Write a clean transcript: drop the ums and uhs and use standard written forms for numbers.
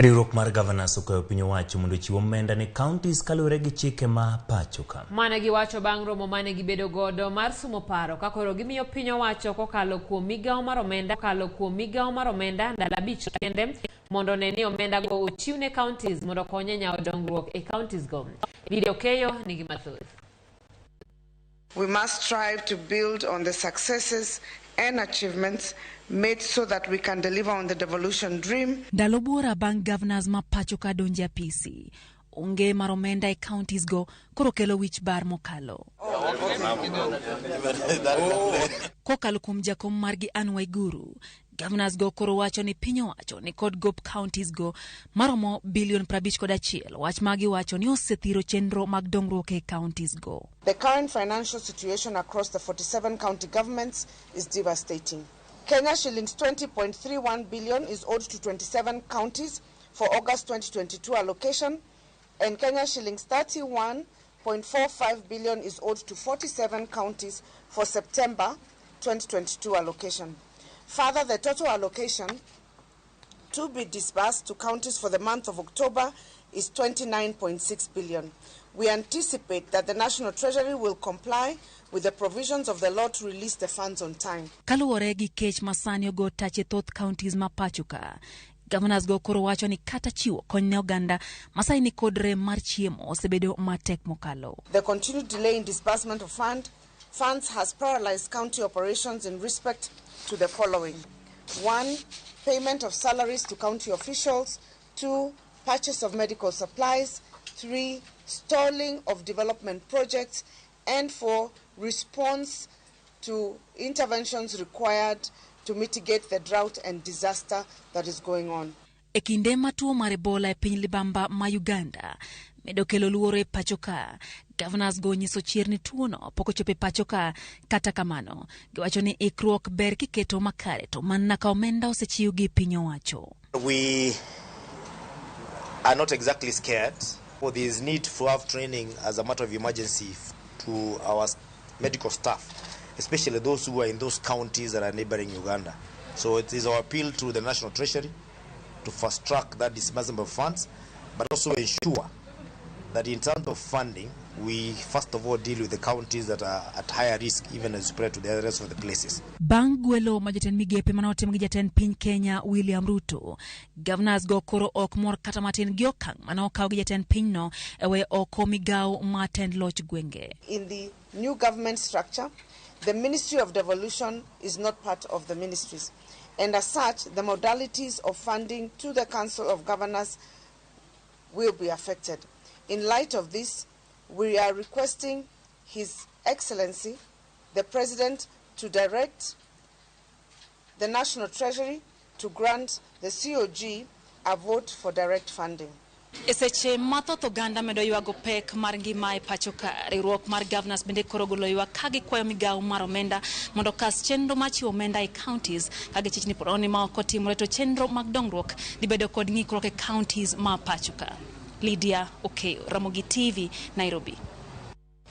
Riwruok mar Governors okwayo piny owacho mondo ochiw omenda ne counties kaluwore gi chike ma pacho ka. Mane giwacho bang' romo mane gibedo godo mar sumo paro ka koro gimiyo piny owacho kokalo kuom migawo mar omenda kokalo kuom migawo mar omenda ndalo 5 kende mondo one ni omenda go ochiw ne counties mondo okony e nyawo dongruok e counties go. Lydia Okeyo nigi mathoth. We must strive to build on the successes and achievements made so that we can deliver on the devolution dream. Ndalo buora bang' governors ma pacho ka donjo e apisi, onge mar omenda e counties go koro kelo wich bar mokalo. Kokalo kuom jakom margi Anne Waiguru, governors go koro wacho ni piny owacho ni kod gop counties go maromo bilion 51, wach ma giwacho ni osethiro chenro mag dongruok e counties go. The current financial situation across the 47 county governments is devastating. Kenya shillings 20.31 billion is owed to 27 counties for August 2022 allocation, and Kenya shillings 31.45 billion is owed to 47 counties for September 2022 allocation. Further, the total allocation to be disbursed to counties for the month of October is 29.6 billion. We anticipate that the National Treasury will comply with the provisions of the law to release the funds on time. Kaluwore gi kech masani ogo tach e thoth counties ma pacho ka, governors go koro wacho ni kata chiwo kony ne oganda masani ni kod rem mar chiemo osebedo matek mokalo. The continued delay in disbursement of funds has paralyzed county operations in respect to the following. 1, payment of salaries to county officials. 2, purchase of medical supplies. 3, stalling of development projects. And 4, response to interventions required to mitigate the drought and disaster that is going on. E kinde ma tuo mar Ebola e piny libamba ma Uganda medo kelo luoro e pacho ka, governors go nyiso chir ni tuono pok ochopo e pacho ka. Kata kamano, giwacho ni ikruok ber kiketo makare to mana ka omenda osechiw gi piny owacho. We are not exactly scared. Well, there is need to have training as a matter of emergency to our medical staff, especially those who are in those counties that are neighboring Uganda. So it is our appeal to the National Treasury to fast track that disbursement of funds, but also ensure that in terms of funding, we first of all deal with the counties that are at higher risk, even as spread to the rest of the places. Bang' gwelo ma jatend migepe mane otim gi jatend piny Kenya William Ruto, governors go koro ok mor kata matin gi okang' mane okaw gi jatend pinyno e weyo oko migawo mar tend loch gwenge. In the new government structure, the Ministry of Devolution is not part of the ministries. And as such, the modalities of funding to the Council of Governors will be affected. In light of this, we are requesting His Excellency, the President, to direct the National Treasury to grant the COG a vote for direct funding. E seche ma thoth oganda medo ywago pek mar ngima e pacho ka, riwruok mar governors bende koro golo ywak ka gikwayo migawo mar omenda mondo okas chenro mar chiwo omenda e counties ka gichich ni podoni ma ok otimore to chenro mag dongruok dhi bedo kod ng'ikruok e counties ma pacho ka. Lydia Okeyo, Ramogi TV, Nairobi.